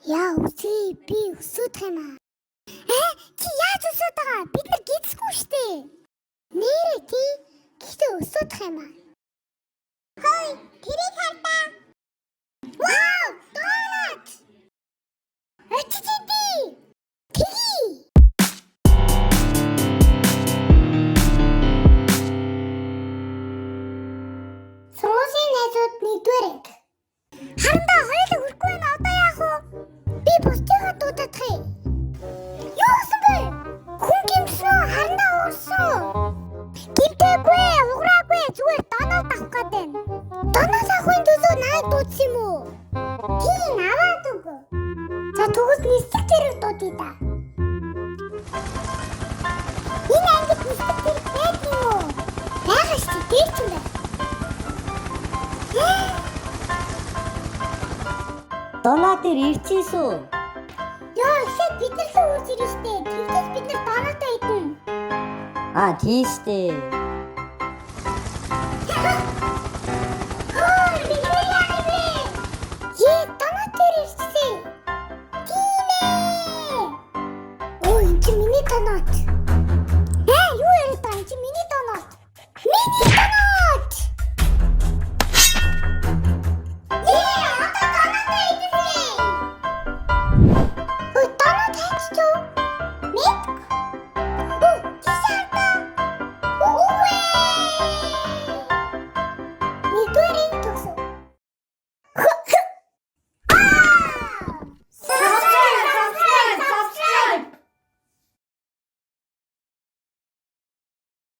Яа үгүй, би өсөөдөх юм аа. Э, чи яаж өсөөд байгаа? Бид нар гизэхгүй штэ. Нэрээ тий. Гэхдээ өсөөдөх юм аа. Хой, тэрийг хардаа. Вау, донат. Очиж идэ. Тгий. Сургуулийн найзууд нэгдүгээр анги. Харандаа хоёулаа хүрэхгүй байна. Одоо яах вэ? Би бусдыгаа дуудах юм. Юу гэсэн бэ? Хүн гэмтсэн үү? Харандаа уурсан уу? Гэмтээгүй, уграагүй. Зүгээр доноод авах гээд байна. Доноод авахын төлөө нааг дуудсан юм уу? Тийм, аваад өг. За, тэгвэл нисдэг тэрэг дуудъя да. Энэ ангид нисдэг тэрэг байдаг юм уу? Байгаа шүү дээ, дээр ч юм байна. Донаа дээр ирчихсэн үү? Яа, эхлээд бид нар л үрж ирнэ штэ. Тэгтээс бид нар доноотой идэнэ. Аа, тийм штэ.